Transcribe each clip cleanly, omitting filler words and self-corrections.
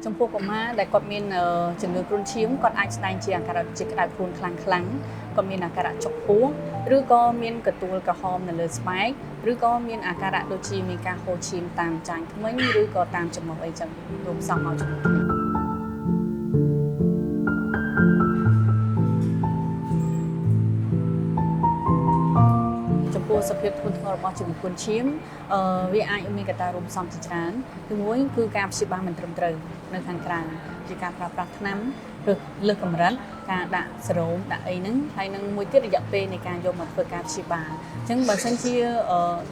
ចំពោះកុមារដែលគាត់មានជំងឺគ្រុនឈាមគាត់អាចស្ដែងជាអាការៈជាក្តៅខ្លួនខ្លាំងខ្លាំងគាត់មានអាការៈចុកពោះឬក៏មានកទួលក្រហមនៅលើស្បែកឬក៏មានអាការៈដូចជាមានការហូរឈាមតាមចាញ់ធ្មេញឬក៏តាមច្រមុះអីចឹងរួមផ្សំមកជាមួយគ្នាចំពោះសភាពធ្ងន់ធ្ងររបស់ជំងឺគ្រុនឈាមវាអាចមានកត្តារួមផ្សំជាច្រើនទីមួយគឺការព្យាបាលមិនត្រឹមត្រូវនៅខាងក្រៅជាការប្រើប្រាស់ថ្នាំឬលើសកម្រិតការដាក់សេរ៉ូមដាក់អីហ្នឹងហើយនឹងមួយទៀតរយៈពេលនៃការយកមកធ្វើការព្យាបាលអញ្ចឹងបើសិនជា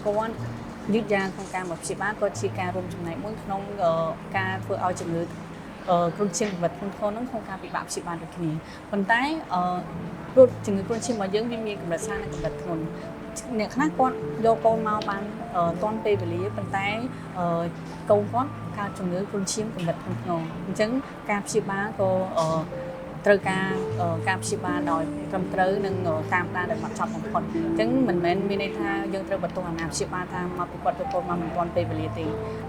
គាត់យឺតយ៉ាវក្នុងការមកព្យាបាលក៏ជាការរួមចំណែកមួយក្នុងការធ្វើឲ្យជំងឺគ្រុនឈាមកម្រិតធ្ងន់ធ្ងរហ្នឹងក្នុងការពិបាកព្យាបាលដូចគ្នាប៉ុន្តែព្រោះជំងឺគ្រុនឈាមរបស់យើងវាមានកម្រិតស្រាលនិងកម្រិតធ្ងន់អ្នកខ្លះគាត់យកកូនមកបានទាន់ពេលវេលាប៉ុន្តែកូនគាត់កើតជំងឺគ្រុនឈាមកម្រិតធ្ងន់ធ្ងរអញ្ចឹងការព្យាបាលក៏ត្រូវការការព្យាបាលដោយត្រឹមត្រូវនិងតាមដានដោយម៉ត់ចត់បំផុតអញ្ចឹងមិនមែនមានន័យថាយើងត្រូវបន្ទោសអាណាព្យាបាលថាមកពីគាត់យកកូនមកមិនទាន់ពេលវេលាទេ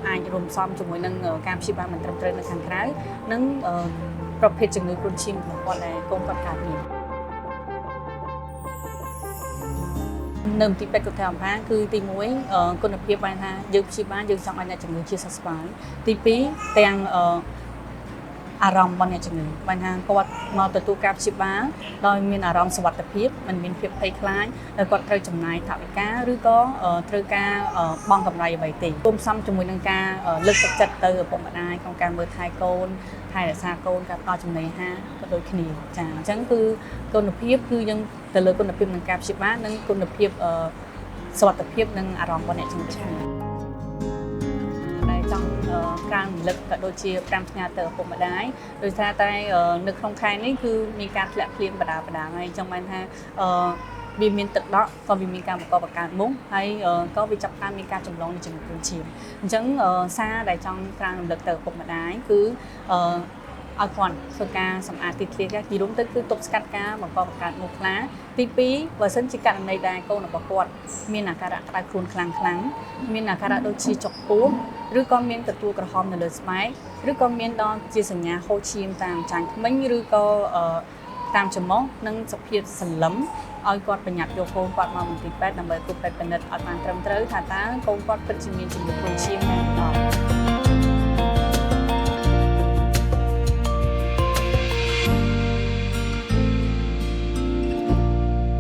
អាចរួមផ្សំជាមួយនឹងការព្យាបាលមិនត្រឹមត្រូវនៅខាងក្រៅនិងប្រភេទជំងឺគ្រុនឈាមរបស់គាត់ដែលកូនគាត់កើតមាននៅមន្ទីរពេទ្យគុណធម៌អំផាគឺទី1គុណភាពបានថាយើងព្យាបាលយើងចង់ឲ្យអ្នកជំងឺជាសះស្បើយទី2ទាំងអារម្មណ៍របស់អ្នកជំងឺបានថាគាត់មកទទួលការព្យាបាលដោយមានអារម្មណ៍សុវត្ថិភាពមិនមានភាពភ័យខ្លាចដែលគាត់ត្រូវចំណាយថវិកាឬក៏ត្រូវការបង់កម្រៃអ្វីទេរួមផ្សំជាមួយនឹងការលើកទឹកចិត្តទៅឪពុកម្ដាយក្នុងការមើលថែកូនថែរក្សាកូនការផ្ដល់ចំណីអាហារក៏ដូចគ្នាចាអញ្ចឹងគឺគុណភាពគឺយើងទៅលើគុណភាពនៃការព្យាបាលនិងគុណភាពសុវត្ថិភាពនិងអារម្មណ៍របស់អ្នកជំងឺដែលចង់ក្រើនរំលឹកក៏ដូចជាប្រាំផ្ញើទៅឪពុកម្ដាយដោយសារតែនៅក្នុងខែនេះគឺមានការធ្លាក់ភ្លៀងបដាបដាហើយចង់បានថាវាមានទឹកដក់ក៏វាមានការបង្កបង្កើនមុខហើយក៏វាចាប់ផ្ដើមមានការចម្លងនៃជំងឺគ្រុនឈាមអញ្ចឹងសារដែលចង់ក្រើនរំលឹកទៅឪពុកម្ដាយគឺឲ្យគាត់ធ្វើការសម្អាតទីធ្លាគេរួមទៅគឺទប់ស្កាត់ការបង្កបង្កើនមូសខ្លាទី2បើសិនជាករណីដែលកូនរបស់គាត់មានអាការៈក្តៅខ្លួនខ្លាំងខ្លាំងមានអាការៈដូចជាចុកពោះឬក៏មានកទួលក្រហមនៅលើស្បែកឬក៏មានដល់ជាសញ្ញាហូរឈាមតាមចាញ់ធ្មេញឬក៏តាមច្រមុះនិងសភាពសន្លឹមឲ្យគាត់ប្រញាប់យកកូនគាត់មកមន្ទីរពេទ្យដើម្បីគ្រូពេទ្យពិនិត្យឲ្យបានត្រឹមត្រូវថាតើកូនគាត់ពិតជាមានជំងឺគ្រុនឈាមមែនឬអត់។